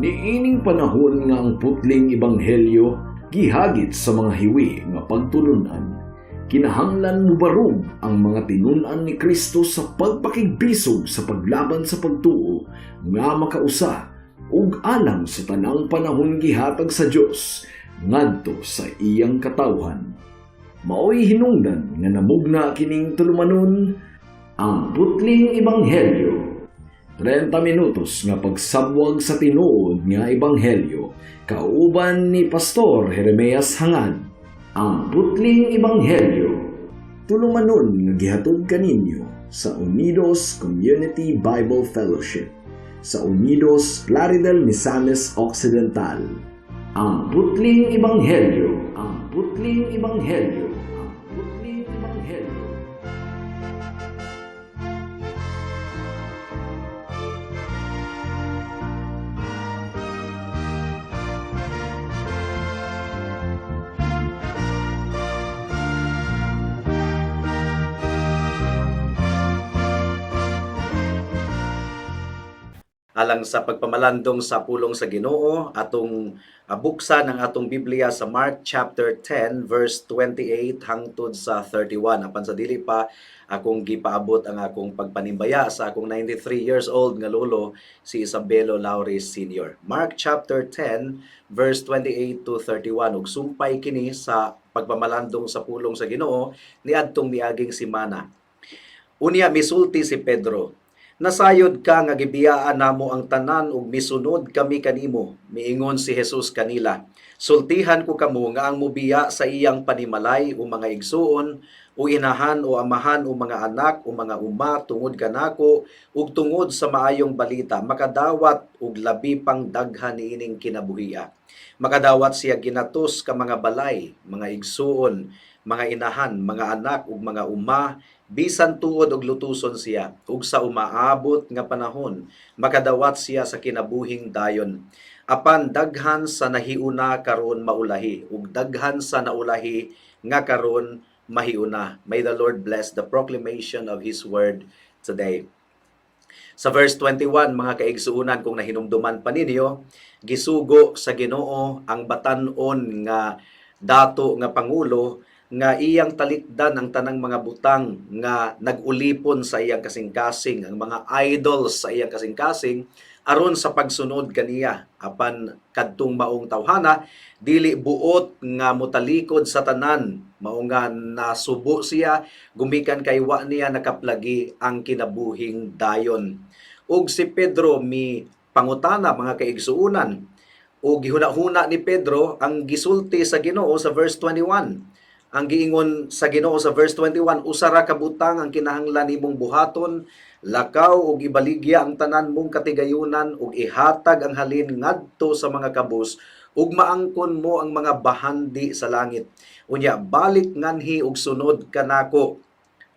Niining panahon nga ang putling ebanghelyo gihagit sa mga hiwi nga pagtulunan, kinahanglan mubarog ang mga tinun-an ni Kristo sa pagpakigbisog sa paglaban sa pagtuo nga makausa ug alang sa tanang panahon gihatag sa Dios ngadto sa iyang katawhan. Maoy hinungdan nga namugna kining tulumanon, Ang Putling Ebanghelyo. 30 minutos nga pagsabwag sa tinuod nga ebanghelyo kauban ni Pastor Jeremias Hangad. Ang Putling Ebanghelyo. Tulumanon nga gihatod kaninyo sa Unidos Community Bible Fellowship sa Unidos, Plaridel, Misamis Occidental. Ang Putling Ebanghelyo. Ang Putling Ebanghelyo. Ang Putling Ebanghelyo. Alang sa pagpamalandong sa pulong sa Ginoo, atong buksan ang atong Biblia sa Mark chapter 10 verse 28 hangtod sa 31. Apan sa dili pa, akong gipaabot ang akong pagpanimbaya sa akong 93 years old nga lolo, si Isabelo Lauris Sr. Mark chapter 10 verse 28 to 31, ug sumpay kini sa pagpamalandong sa pulong sa Ginoo niadtong miaging simana. Unya misulti si Pedro, "Nasayod ka nga gibiyaan namo ang tanan ug misunod kami kanimo." Miingon si Jesus kanila, "Sultihan ko kamo nga ang mubiya sa iyang panimalay o mga igsuon o inahan o amahan o mga anak o mga uma tungod kanako ug tungod sa maayong balita, makadawat og labi pang daghan niining kinabuhia. Makadawat siya ginatos ka mga balay, mga igsuon, mga inahan, mga anak ug mga uma, bisan tuod og lutuson siya, ug sa umaabot nga panahon makadawat siya sa kinabuhing dayon. Apan daghan sa nahiuna karon maulahi, ug daghan sa naulahi nga karon mahiuna." May the Lord bless the proclamation of His word today. Sa verse 21, mga kaigsuunan, kung nahinumduman pa ninyo, gisugo sa Ginoo ang batan-on nga dato nga pangulo nga iyang talikdan ang tanang mga butang nga nag-ulipon sa iyang kasing-kasing, ang mga idols sa iyang kasing-kasing, aron sa pagsunod kaniya. Apan kadtong maong tawhana dili buot nga motalikod sa tanan, mao nga nasubo siya gumikan kay wa niya nakaplagi ang kinabuhing dayon. Ug si Pedro mi pangutana, mga kaigsuonan, ug gihuna-huna ni Pedro ang gisulti sa Ginoo sa verse 21. Ang giingon sa Ginoo sa verse 21, "Usa ra ka butang ang kinahanglan nimong buhaton: lakaw ug ibaligya ang tanan mong katigayunan ug ihatag ang halin ngadto sa mga kabus, ug maangkon mo ang mga bahandi sa langit. Unya balik nganhi ug sunod kanako."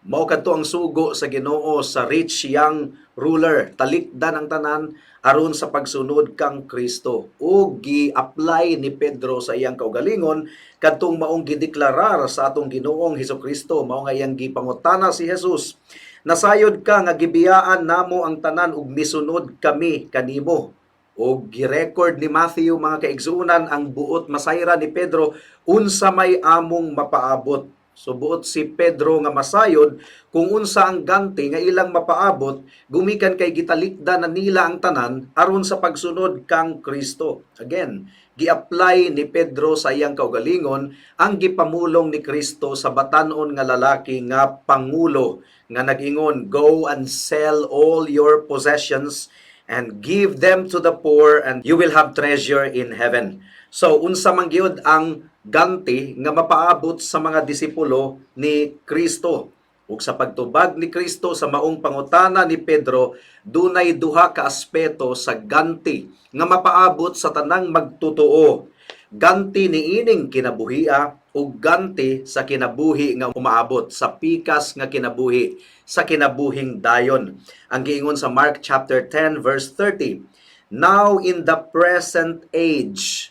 Mao kadto ang sugo sa Ginoo sa rich young ruler, talikdan ang tanan aron sa pagsunod kang Kristo. Ug gi-apply ni Pedro sa iyang kaugalingon kadtong maong gideklarar sa atong Ginoong Hesukristo, mao nga iyang gipangutana si Jesus. "Nasayod ka nga gibiyaan namo ang tanan ug misunod kami kanimo." Og girecord ni Matthew, mga kaigsuonan, ang buot masayra ni Pedro, unsa may among mapaabot. So buot si Pedro nga masayod kung unsa ang ganti nga ilang mapaabot gumikan kay gitalikda na nila ang tanan aron sa pagsunod kang Kristo. Again, gi-apply ni Pedro sa iyang kaugalingon ang gipamulong ni Kristo sa batan-on nga lalaki nga pangulo nga nag-ingon, "Go and sell all your possessions and give them to the poor, and you will have treasure in heaven." So unsa man gyud ang ganti nga mapaabot sa mga disipulo ni Kristo? Ug sa pagtubag ni Kristo sa maong pangutana ni Pedro, dunay duha ka aspeto sa ganti nga mapaabot sa tanang magtotoo. Ganti niining kinabuhia ug ganti sa kinabuhi nga umaabot, sa pikas nga kinabuhi, sa kinabuhing dayon. Ang giingon sa Mark chapter 10 verse 30, "Now in the present age,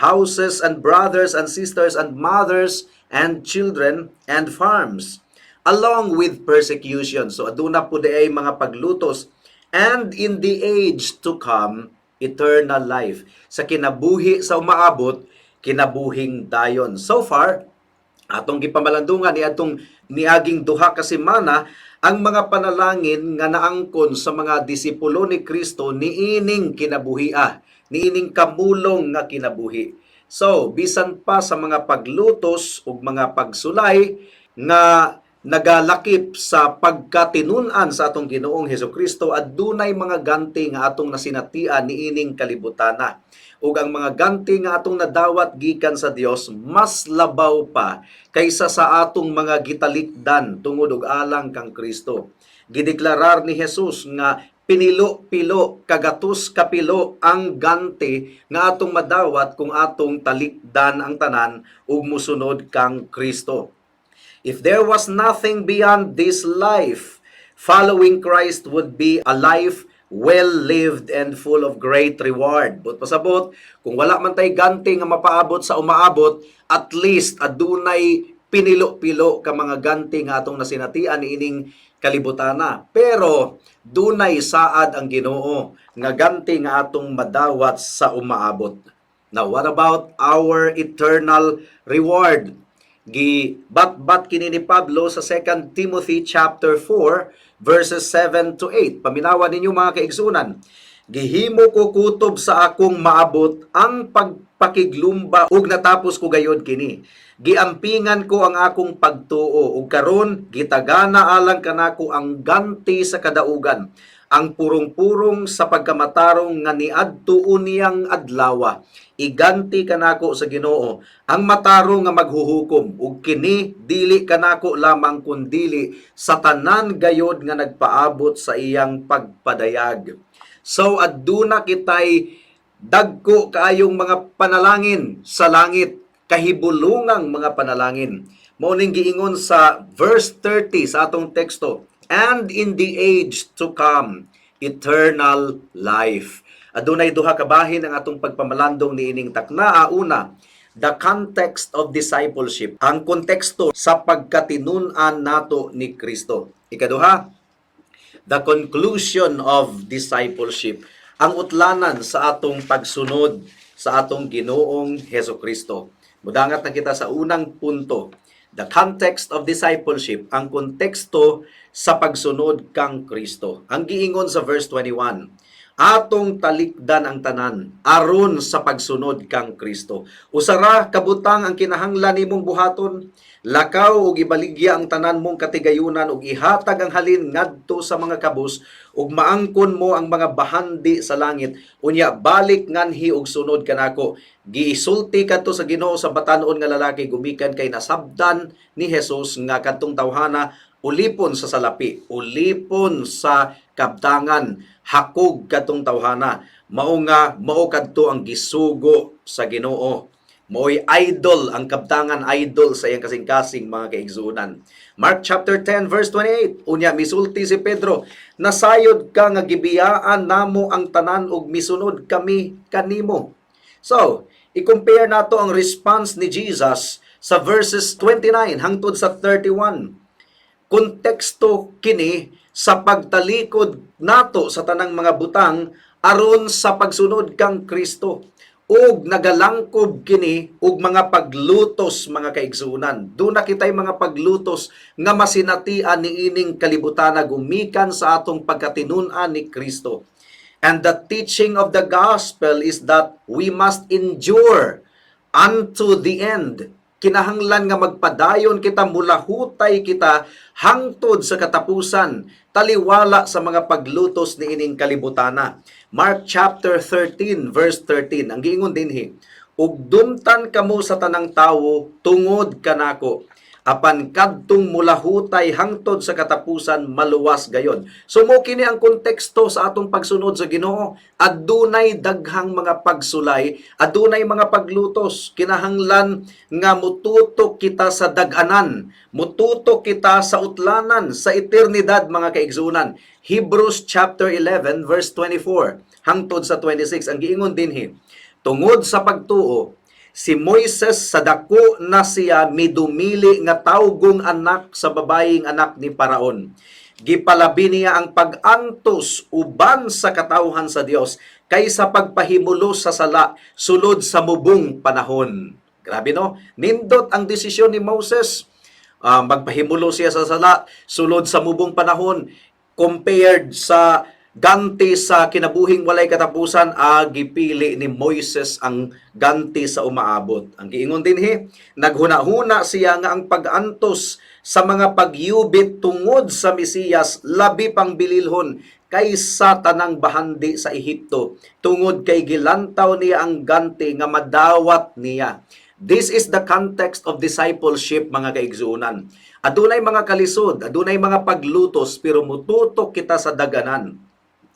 houses and brothers and sisters and mothers and children and farms, along with persecution." So aduna po ay mga paglutos, "And And in the age to come, eternal life. Sa kinabuhi sa umaabot, kinabuhing dayon. So far, atong gipamalandungan ni atong niaging 2 ka semana ang mga panalangin nga naangkon sa mga disipulo ni Kristo niining kinabuhia, niining kamulong nga kinabuhi. So, bisan pa sa mga paglutos ug mga pagsulay nga nagalakip sa pagkatinun-an sa atong Ginoong Hesukristo, adunay mga ganti nga atong nasinatian niining kalibutana. Ug ang mga ganti nga atong nadawat gikan sa Dios mas labaw pa kaysa sa atong mga gitalikdan tungod og alang kang Kristo. Gideklarar ni Jesus nga pinilo-pilo, kagatos kapilo ang ganti nga atong madawat kung atong talikdan ang tanan ug musunod kang Kristo. If there was nothing beyond this life, following Christ would be a life well lived and full of great reward. But pasabot, kung wala man tay ganti nga mapaabot sa umaabot, at least adunay pinilo-pilo ka mga ganti nga atong nasinatian niining kalibutana. Pero dunay saad ang Ginoo nga ganti nga atong madawat sa umaabot. Now, what about our eternal reward? Gibatbat kini ni Pablo sa 2 Timothy chapter 4 verses 7 to 8. Paminawa ninyo, mga kaigsunan. "Gihimo ko kutob sa akong maabot ang pagpakiglumba ug natapos ko gayod kini. Giampingan ko ang akong pagtuo ug karon gitagana alang kanako ang ganti sa kadaugan, ang purong-purong sa pagkamatarong nga niadto niyang adlawa. Iganti kanako sa Ginoo, ang matarong nga maghuhukom, ug kini dili kanako lamang kundili sa tanan gayod nga nagpaabot sa iyang pagpadayag." So aduna kitay dagko kaayong mga panalangin sa langit, kahibulungang mga panalangin. Mao ning giingon sa verse 30 sa atong teksto, "And in the age to come, eternal life." Adunay duha ka bahin ang atong pagpamalandong niining taknaa. Una, the context of discipleship, ang konteksto sa pagkatinun-an nato ni Kristo. Ikaduha, the conclusion of discipleship, ang utlanan sa atong pagsunod sa atong Ginoong Heso Kristo. Mudangat na kita sa unang punto, the context of discipleship, ang konteksto sa pagsunod kang Kristo. Ang giingon sa verse 21, atong talikdan ang tanan aron sa pagsunod kang Kristo. Usa ra kabutang ang kinahanglan nimong buhaton: lakaw ug ibaligya ang tanan mong katigayunan ug ihatag ang halin ngadto sa mga kabus ug maangkon mo ang mga bahandi sa langit. Unya balik nganhi ug sunod kanako. Giisulti kadto sa Ginoo sa batan-on nga lalaki gumikan kay nasabdan ni Jesus nga kadtong tawhana ulipon sa salapi, ulipon sa kabtangan, hakog kadtong tawhana. Mao nga mao kadto ang gisugo sa Ginoo. Mao'y idol ang kabtangan, idol sa iyang kasing-kasing, mga kaigsuonan. Mark chapter 10 verse 28. Unya misulti si Pedro, "Nasayod ka nga gibiyaan namo ang tanan ug misunod kami kanimo." So, i-compare nato ang response ni Jesus sa verses 29 hangtod sa 31. Konteksto kini sa pagtalikod nato sa tanang mga butang aron sa pagsunod kang Kristo ug nagalangkob kini og mga paglutos, mga kaigsuonan. Duna kitay mga paglutos nga masinatian niining kalibutana gumikan sa atong pagkatinun-an ni Kristo. And the teaching of the gospel is that we must endure unto the end. Kinahanglan nga magpadayon kita, mulahutay kita hangtod sa katapusan, taliwala sa mga paglutos niining kalibutana. Mark chapter 13 verse 13. Ang giingon dinhi, "Ug dumtan kamo sa tanang tawo tungod kanako. Apan kadtong mulahutay hangtod sa katapusan maluwas gayon." So mo kini ang konteksto sa atong pagsunod sa Ginoo. Adunay daghang mga pagsulay, adunay mga paglutos. Kinahanglan nga mututok kita sa dag-anan, mututok kita sa utlanan, sa eternidad, mga kaigsuonan. Hebrews chapter 11 verse 24 hangtod sa 26, ang giingon dinhi, "Tungod sa pagtuo, si Moises sa dako na siya midumili nga tawgong anak sa babayeng anak ni Paraon." Gipalabi niya ang pag-antos uban sa katawhan sa Dios kaysa pagpahimulo sa sala sulod sa mubong panahon. Grabe, no? Nindot ang desisyon ni Moses. Magpahimulo siya sa sala sulod sa mubong panahon compared sa ganti sa kinabuhing walay katapusan, gipili ni Moises ang ganti sa umaabot. Ang giingon dinhi, naghuna-huna siya nga ang pag-antos sa mga pagyubit tungod sa Mesiyas labi pang bililhon kaysa tanang bahandi sa Ehipto, tungod kay gilantaw niya ang ganti nga madawat niya. This is the context of discipleship, mga kaigsuonan. Adunay mga kalisod, adunay mga paglutos, pero mututok kita sa daganan.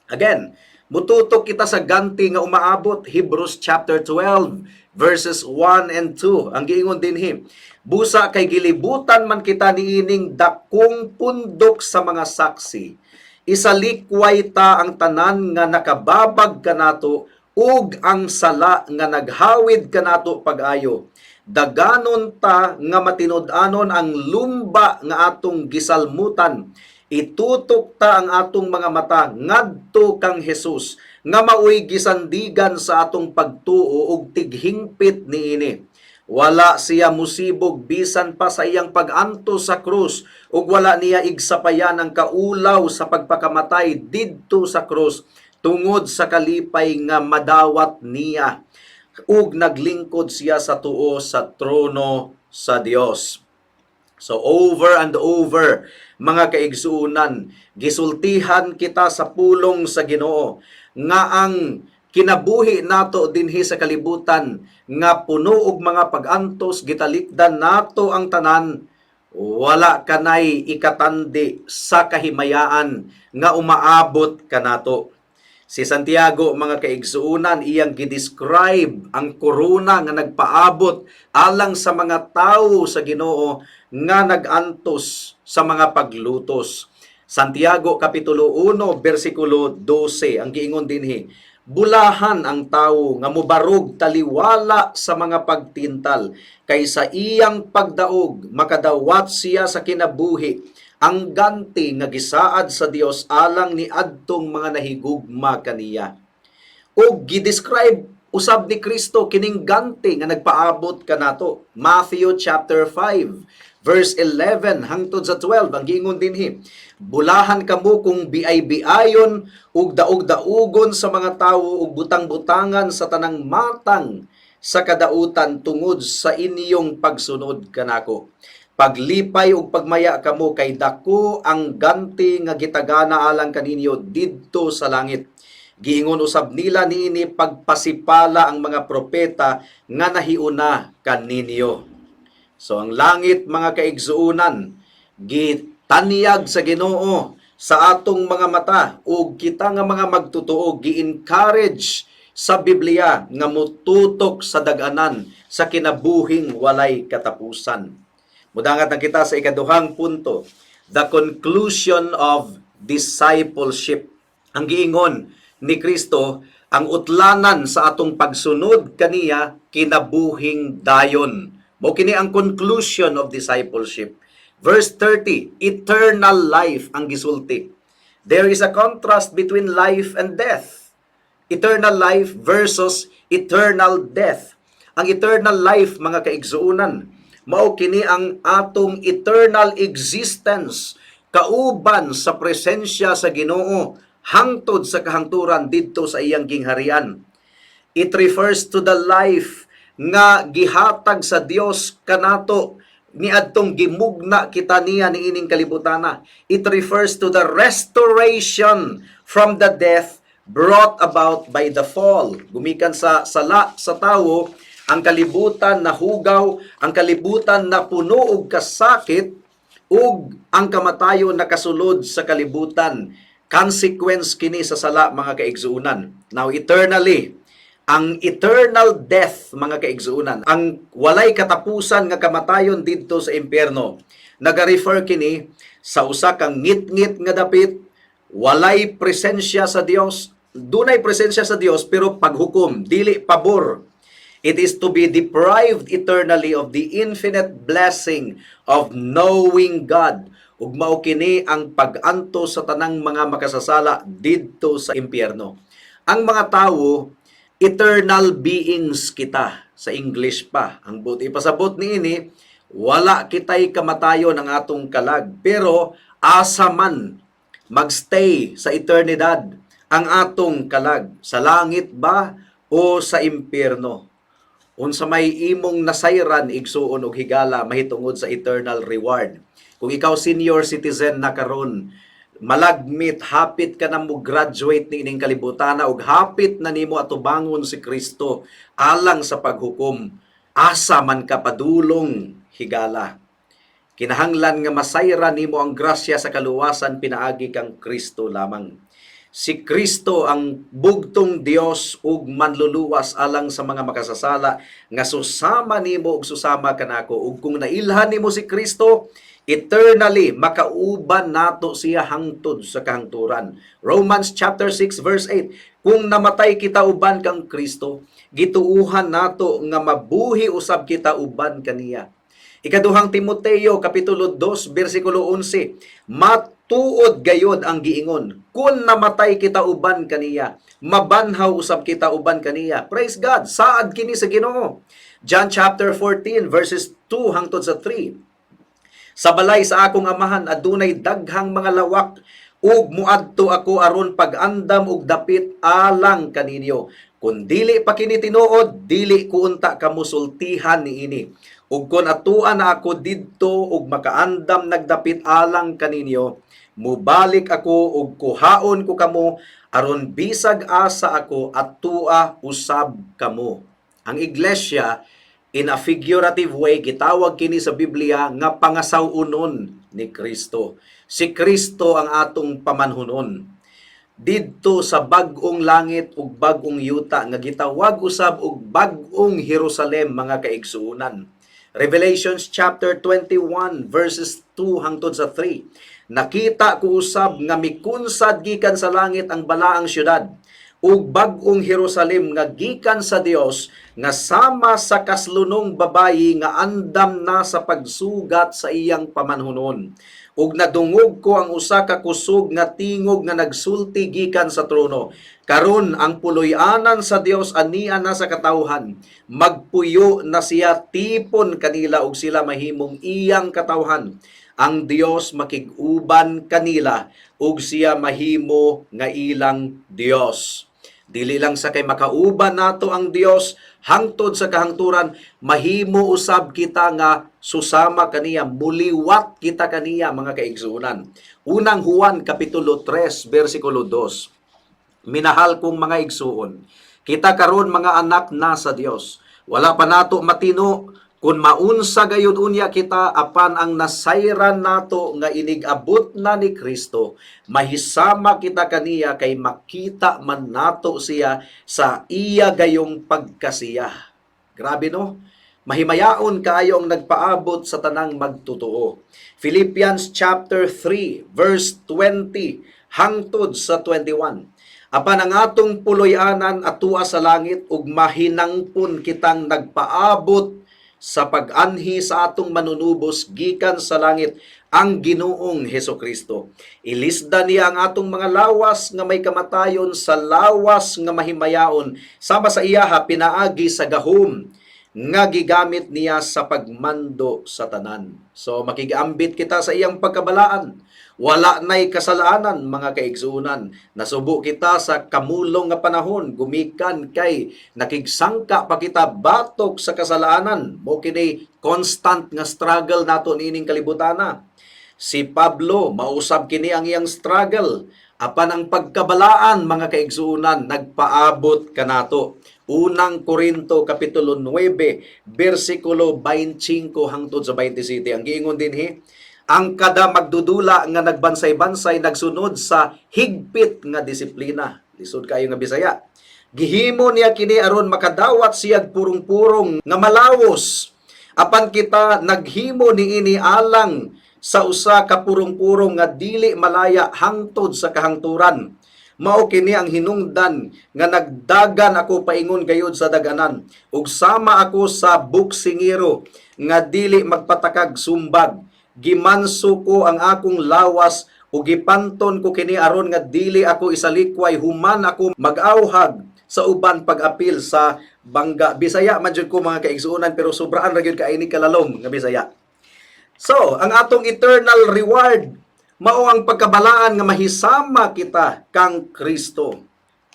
Again, mututok kita sa ganti nga umaabot. Hebrews chapter 12 verses 1 and 2. Ang giingon dinhi, "Busa kay gilibutan man kita niining dakong pundok sa mga saksi, isalikway ta ang tanan nga nakababag kanato ug ang sala nga naghawid kanato pag-ayo. Daganon ta nga matinud-anon ang lumba nga atong gisalmutan. Itutok ta ang atong mga mata ngadto kang Jesus nga maoy gisandigan sa atong pagtuo ug tighingpit niini. Wala siya musibog bisan pa sa iyang pag-antos sa krus ug wala niya igsapayan ang kaulaw sa pagpakamatay didto sa krus tungod sa kalipay nga madawat niya, ug naglingkod siya sa tuo sa trono sa Dios." So over and over, mga kaigsuonan, gisultihan kita sa pulong sa Ginoo nga ang kinabuhi nato dinhi sa kalibutan nga puno og mga pag-antos, gitalikdan nato ang tanan, wala kanay ikatandi sa kahimayaan nga umaabot kanato. Si Santiago, mga kaigsuonan, iyang gidescribe ang korona nga nagpaabot alang sa mga tawo sa Ginoo nga nag-antos sa mga paglutos. Santiago kapitulo 1 bersikulo 12, ang giingon dinhi, "Bulahan ang tawo nga mobarog taliwala sa mga pagtintal, kay sa iyang pagdaog makadawat siya sa kinabuhi ang ganti nga gisaad sa Dios alang ni adtong mga nahigugma kaniya." Ug gidescribe usab ni Kristo kining ganti nga nagpaabot kanato. Matthew chapter 5 verse 11 hangtod sa 12, ang giingon dinhi, "Bulahan kamo kung biay-biayon ug daog-daugon sa mga tawo ug butang-butangan sa tanang matang sa kadautan tungod sa inyong pagsunod kanako. Paglipay ug pagmaya kamo, kay dako ang ganti nga gitagana alang kaninyo didto sa langit. Giingon usab nila niini pagpasipala ang mga propeta nga nahiuna kaninyo." So ang langit, mga kaigsuonan, gitanyag sa Ginoo sa atong mga mata ug kita nga mga magtotoo gi-encourage sa Biblia nga mututok sa daganan sa kinabuhing walay katapusan. Mudangat na kita sa ikaduhang punto, the conclusion of discipleship. Ang giingon ni Kristo, ang utlanan sa atong pagsunod kaniya, kinabuhing dayon. Mao kini ang conclusion of discipleship. Verse 30, eternal life ang gisulti. There is a contrast between life and death. Eternal life versus eternal death. Ang eternal life, mga kaigsuonan, mao kini ang atong eternal existence kauban sa presensya sa Ginoo hangtod sa kahangturan didto sa iyang gingharian. It refers to the life nga gihatag sa Dios kanato niadtong gimugna kita niya niining kalibutana. It refers to the restoration from the death brought about by the fall. Gumikan sa sala sa tawo, ang kalibutan nahugaw, ang kalibutan napuno og kasakit, ug ang kamatayon nakasulod sa kalibutan. Consequence kini sa sala, mga kaigsuonan. Now, eternally, ang eternal death, mga kaigsuonan, ang walay katapusan nga kamatayon didto sa impyerno, naga-refer kini sa usa ka ngitngit nga dapit, walay presensya sa Dios, dunay presensya sa Dios pero paghukom, dili pabor. It is to be deprived eternally of the infinite blessing of knowing God. Ug mao kini ang pag-antos sa tanang mga makasasala didto sa impyerno. Ang mga tawo, eternal beings kita sa English pa. Ang buot ipasabot niini, wala kitay kamatayon ang atong kalag, pero asa man magstay sa eternidad ang atong kalag, sa langit ba o sa impyerno? Unsa may imong nasayran, igsuon og higala, mahitungod sa eternal reward? Kung ikaw senior citizen na karon, malagmit hapit ka na mo graduate ni ining kalibutana ug hapit na nimo atubangon si Kristo alang sa paghukom, asa man ka padulong, higala? Kinahanglan nga masayra nimo ang grasya sa kaluwasan pinaagi kang Kristo lamang. Si Kristo ang bugtong Dios ug manluluwas alang sa mga makasasala nga susama nimo ug susama kanako. Ug kung nailhan nimo si Kristo, eternally makauban nato siya hangtod sa kahangturan. Romans chapter 6 verse 8: Kung namatay kita uban kang Kristo, gituuhan nato nga mabuhi usab kita uban kaniya. Ikaduhang Timoteo kapitulo 2 bersikulo 11: Matuod gayod ang giingon, kun namatay kita uban kaniya, mabanhaw usab kita uban kaniya. Praise God, saad kini sa Ginoo. John chapter 14 verses 2 hangtod sa 3: Sa balay sa akong amahan adunay daghang mga lawak ug muadto ako aron pag-andam og dapit alang kaninyo. Kun dili pa kini tinuod, dili ko unta kamo sultihan niini. Ug kun atuan na ako didto ug makaandam nagdapit alang kaninyo, mubalik ako ug kuhaon ko kamo aron bisag asa ako, atua usab kamo. Ang iglesia, in a figurative way, gitawag kini sa Biblia nga pangasaw-unon ni Kristo. Si Kristo ang atong pamanhunon didto sa bag-ong langit ug bag-ong yuta nga gitawag usab og bag-ong Jerusalem, mga kaigsuonan. Revelations chapter 21 verses 2 hangtod sa 3. Nakita ko usab nga mikunsad gikan sa langit ang balaang syudad ug bag-ong Jerusalem nga gikan sa Dios, nga sama sa kaslunong babayi nga andam na sa pagsugat sa iyang pamanhunon. Ug nadungog ko ang usa ka kusog nga tingog nga nagsulti gikan sa trono: "Karon ang puloy-anan sa Dios ania na sa katawhan. Magpuyo na siya tipon kanila ug sila mahimong iyang katawhan. Ang Dios makig-uban kanila ug siya mahimo nga ilang Dios." Dili lang sa kay makauban nato ang Dios hangtod sa kahangturan, mahimo usab kita nga susama kaniya, muliwat kita kaniya, mga kaigsuonan. Unang Juan kapitulo 3 bersikulo 2. Minahal kong mga igsuon, kita karon mga anak na sa Dios. Wala pa nato matino kung maunsa gayud unya kita, apan ang nasayran nato nga inig-abot na ni Kristo, mahisama kita kaniya kay makita man nato siya sa iya gayong pagkasiya. Grabe, no? Mahimayaon kaayo ang nagpaabot sa tanang magtotoo. Philippians chapter 3 verse 20 hangtod sa 21. Apan ang atong puloy-anan atua sa langit ug mahinangpon kitang nagpaabot sa pag-anhi sa atong manunubos gikan sa langit, ang Ginoong Hesukristo. Ilisda niya ang atong mga lawas nga may kamatayon sa lawas nga mahimayaon sama sa iyaha pinaagi sa gahom nga gigamit niya sa pagmando sa tanan. So makigambit kita sa iyang pagkabalaan. Wala na'y kasalanan, mga kaigsuonan. Nasubo kita sa kamulong nga panahon gumikan kay nakigsangka pa kita batok sa kasalanan. Mao kini constant nga struggle nato niining kalibutana. Si Pablo, mausab kini ang iyang struggle. Apan ang pagkabalaan, mga kaigsuonan, nagpaabot kanato. Unang Korinto kapitulo 9 bersikulo 25 hangtod sa 27. Ang giingon dinhi, ang kada magdudula nga nagbansay-bansay nagsunod sa higpit nga disiplina. Lisod kayo nga Bisaya. Gihimo niya kini aron makadawat siyag purong-purong nga malawos. Apan kita naghimo niini alang sa usa ka purong-purong nga dili malaya hangtod sa kahangturan. Mao kini ang hinungdan nga nagdagan ako paingon gayud sa daganan ug sama ako sa buksingero nga dili magpatakag sumbag. Gimanso ko ang akong lawas ug gipanton ko kini aron nga dili ako isalikway human ako mag-awhag sa uban pag-apil sa bangga. Bisaya man jud ko, mga kaigsuonan, pero sobraan ra gyud kaayo ni kalalom nga Bisaya. So, ang atong eternal reward mao ang pagkabalaan nga mahisama kita kang Kristo.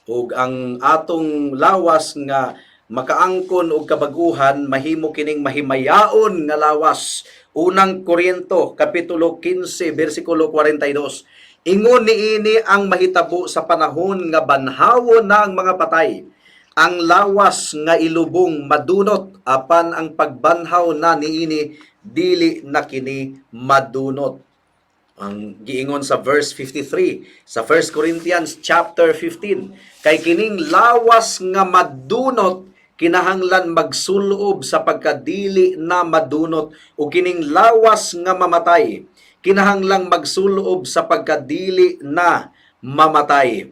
Ug ang atong lawas nga makaangkon og kabaguhan, mahimo kining mahimayaon nga lawas. Unang Korinto kapitulo 15 bersikulo 42. Ingon niini ang mahitabo sa panahon nga banhawon na ang mga patay. Ang lawas nga ilubong madunot, apan ang pagbanhaw na niini, dili na kini madunot. Ang giingon sa verse 53 sa 1 Corinthians chapter 15, kay kining lawas nga madunot kinahanglan magsulob sa pagkadili na madunot, ug kining lawas nga mamatay kinahanglang magsulob sa pagkadili na mamatay.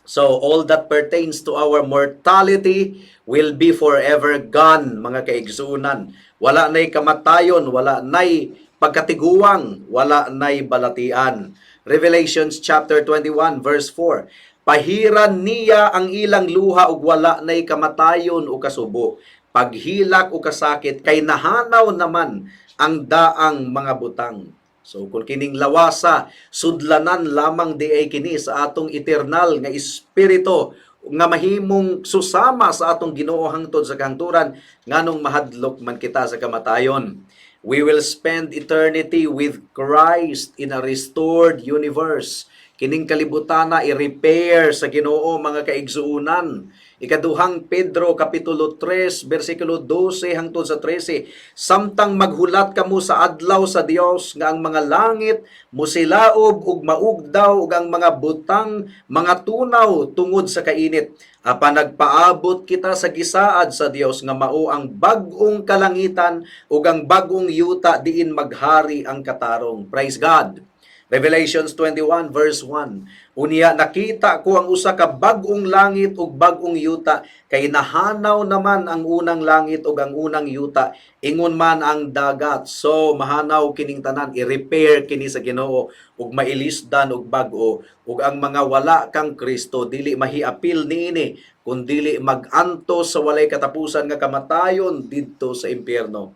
So all that pertains to our mortality will be forever gone, mga kaigsuonan. Wala na'y kamatayon, wala na'y pagkatiguang, wala na'y balatian. Revelations chapter 21 verse 4. Pahiran niya ang ilang luha ug wala na'y kamatayon o kasubo, paghilak o kasakit, kay nahanaw naman ang daang mga butang. So kung kining lawasa, sudlanan lamang diay kini sa atong eternal nga espiritu nga mahimong susama sa atong Ginoo hangtod sa kahangturan, nganong mahadlok man kita sa kamatayon? We will spend eternity with Christ in a restored universe. Kining kalibutana i-repair sa Ginoo, mga kaigsuonan. Ikaduhang Pedro kapitulo 3 bersikulo 12 hangtod sa 13. Samtang maghulat kamo sa adlaw sa Dios nga ang mga langit musilaob ug maugdaw ug ang mga butang mga tunaw tungod sa kainit. Apan nagpaabot kita sa gisaad sa Dios nga mao ang bag-ong kalangitan ug ang bag-ong yuta diin maghari ang katarong. Praise God. Revelations 21 verse 1. Unya nakita ko ang usa ka bag-ong langit ug bag-ong yuta, kay nahanaw naman ang unang langit ug ang unang yuta, ingon man ang dagat. So mahanaw kining tanan, i-repair kini sa Ginoo ug mailisdan og bag-o, ug ang mga wala kang Kristo dili mahiapil niini kun dili mag-antos sa walay katapusan nga kamatayon didto sa impyerno.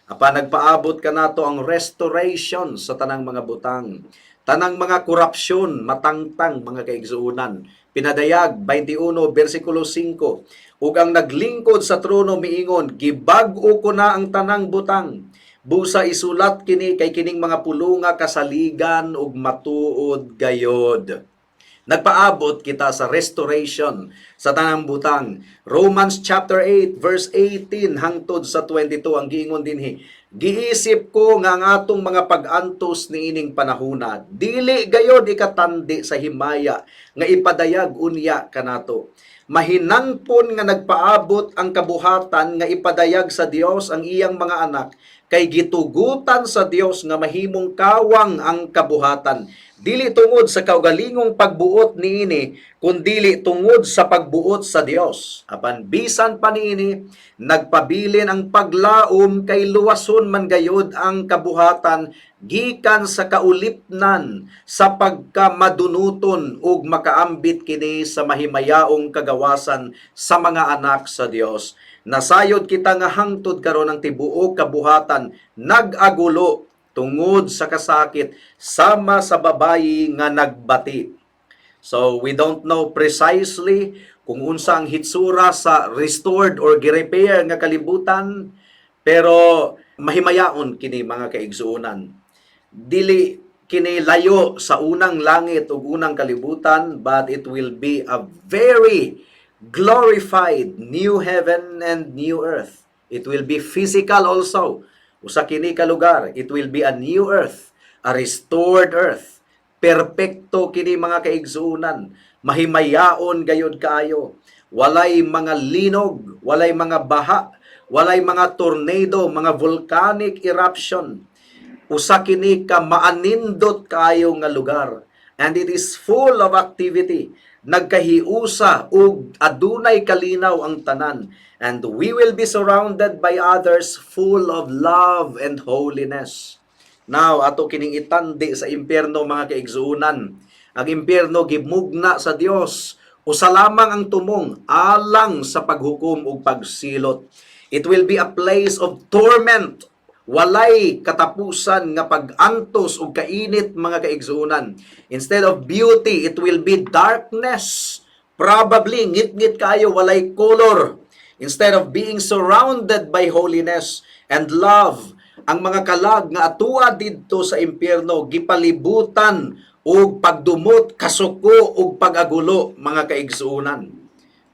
Apan nagpaabot kanato ang restoration sa tanang mga butang. Tanang mga korupsyon matangtang, mga kaigsuonan. Pinadayag 21 bersikulo 5. Ug ang naglingkod sa trono miingon, "Gibag-o ko na ang tanang butang. Busa isulat kini, kay kining mga pulunga kasaligan ug matuod gayod." Nagpaabot kita sa restoration sa tanang butang. Romans chapter 8 verse 18 hangtod sa 22, ang giingon dinhi. Giisip ko nga ang atong mga pag-antos niining panahuna dili gayod ikatandi sa himaya nga ipadayag unya kanato. Mahinangpon nga nagpaabot ang kabuhatan nga ipadayag sa Dios ang iyang mga anak, kay gitugutan sa Dios nga mahimong kawang ang kabuhatan, dili tungod sa kaugalingong pagbuot niini, kundili tungod sa pagbuot sa Dios. Apan bisan pa niini, nagpabilin ang paglaom kay luwason man gayod ang kabuhatan gikan sa kaulipnan sa pagkamadunuton ug makaambit kini sa mahimayaong kagawasan sa mga anak sa Dios. Nasayod kita nga hangtod karon ang tibuok kabuhatan nag-agulo tungod sa kasakit sama sa babayi nga nagbati. So we don't know precisely kung unsa ang hitsura sa restored or gi-repair nga kalibutan, pero mahimayaon kini, mga kaigsuonan. Dili kini layo sa unang langit ug unang kalibutan, but it will be a very glorified new heaven and new earth. It will be physical also. Usa kini ka lugar, it will be a new earth, a restored earth. Perpekto kini, mga kaigsuonan. Mahimayaon gayod kaayo. Walay mga linog, walay mga baha, walay mga tornado, mga volcanic eruption. Usa kini ka maanindot kaayo nga lugar. And it is full of activity. Nagkahiusa ug adunay kalinaw ang tanan. And we will be surrounded by others full of love and holiness. Now, ato kining itandi sa impyerno, mga kaigsuonan. Ang impyerno gimugna sa Dios. Usa lamang ang tumong alang sa paghukom ug pagsilot. It will be a place of torment. Walay katapusan nga pag-antos ug kainit, mga kaigsuonan. Instead of beauty, it will be darkness. Probably ngit-ngit kayo, walay color. Instead of being surrounded by holiness and love, ang mga kalag nga atua didto sa impyerno gipalibutan og pagdumot, kasuko ug pag-agulo, mga kaigsuonan.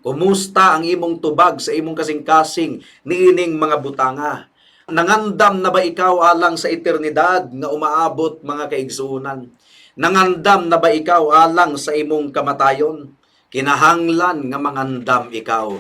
Kumusta ang imong tubag sa imong kasing-kasing niining mga butanga? Nangandam na ba ikaw alang sa eternidad nga umaabot, mga kaigsuonan? Nangandam na ba ikaw alang sa imong kamatayon? Kinahanglan nga mangandam ikaw.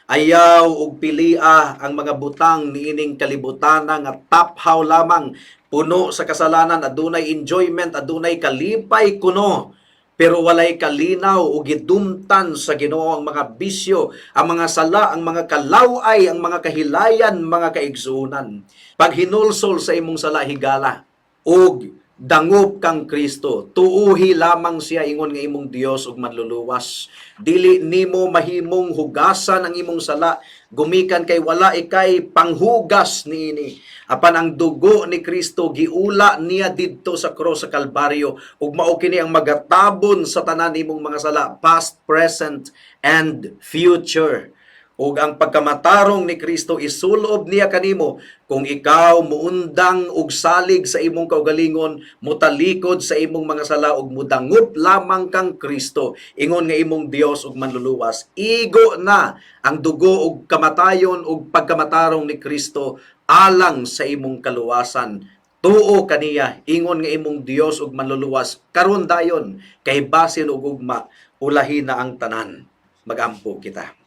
Ayaw og pilia ang mga butang niining kalibutan nga taphaw lamang, puno sa kasalanan, adunay enjoyment, adunay kalipay kuno, pero walay kalinaw o gidumtan sa Ginoo. Ang mga bisyo, ang mga sala, ang mga kalaway, ang mga kahilayan, mga kaigsuonan. Paghinulsol sa imong sala, higala ug dangop kang Kristo. Tuuhi lamang siya ingon nga imong Dios ug manluluwas. Dili nimo mahimong hugasan ang imong sala gumikan kay wala ikay panghugas niini. Apan ang dugo ni Kristo giula niya didto sa cross sa Kalbaryo ug mao kini ang magatabon sa tanan nimong mga sala, past, present and future. Ug ang pagkamatarong ni Kristo isulob niya kanimo kung ikaw muundang og salig sa imong kaugalingon, mutalikod sa imong mga sala ug mudangop lamang kang Kristo ingon nga imong Dios ug manluluwas. Igo na ang dugo ug kamatayon ug pagkamatarong ni Kristo alang sa imong kaluwasan. Tuo kaniya ingon nga imong Dios ug manluluwas karon dayon, kay basin og ugma ulahi na ang tanan. Magampo kita.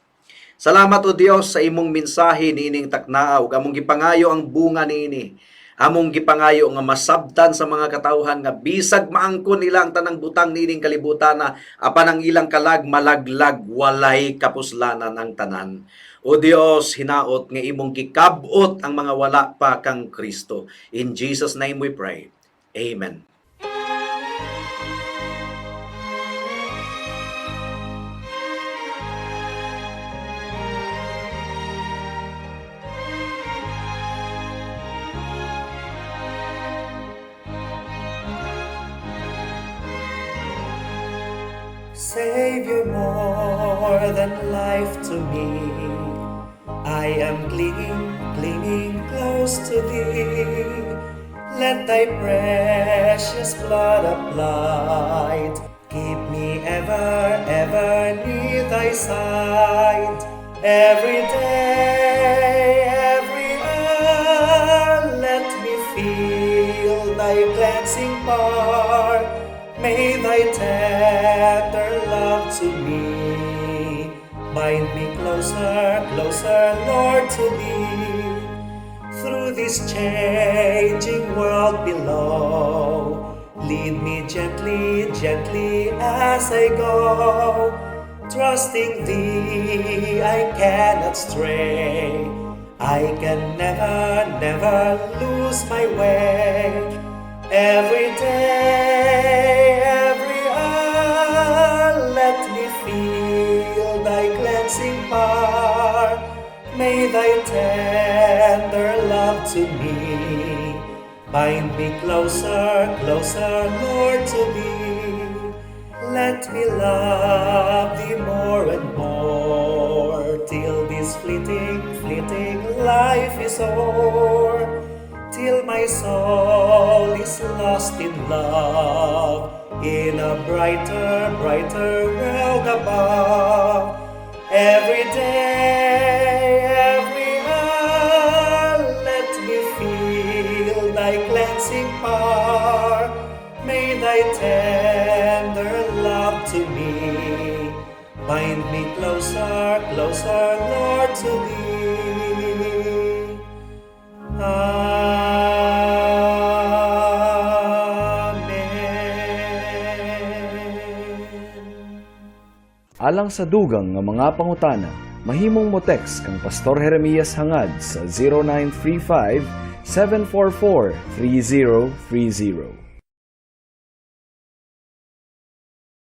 Salamat, O Dios, sa imong mensahe niining taknaa ug among gipangayo ang bunga niini. Among gipangayo nga masabtan sa mga katawhan nga bisag maangkon nila ang tanang butang niining kalibutan na, apan ang ilang kalag malaglag, walay kapuslanan ang tanan. O Dios, hinaot nga imong gikab-ot ang mga wala pa kang Kristo. In Jesus' name we pray. Amen. Savior, more than life to me. I am clinging, clinging close to thee. Let thy precious blood applied keep me ever, ever near thy side. Every day, every hour, let me feel thy cleansing power. May thy tender love to me bind me closer, closer, Lord, to thee. Through this changing world below, lead me gently, gently as I go. Trusting thee, I cannot stray. I can never, never lose my way. Every day, every hour, let me feel thy cleansing power. May thy tender love to me bind me closer, closer, Lord, to thee. Let me love thee more and more till this fleeting, fleeting life is o'er, till my soul is lost in love in a brighter, brighter world above. Every day, every hour, let me feel thy cleansing power. May thy tender love to me bind me closer, closer, Lord, to thee. Amen. Alang sa dugang nga mga pangutana, mahimong mo text kang Pastor Jeremias Hangad sa 0935 744-3030.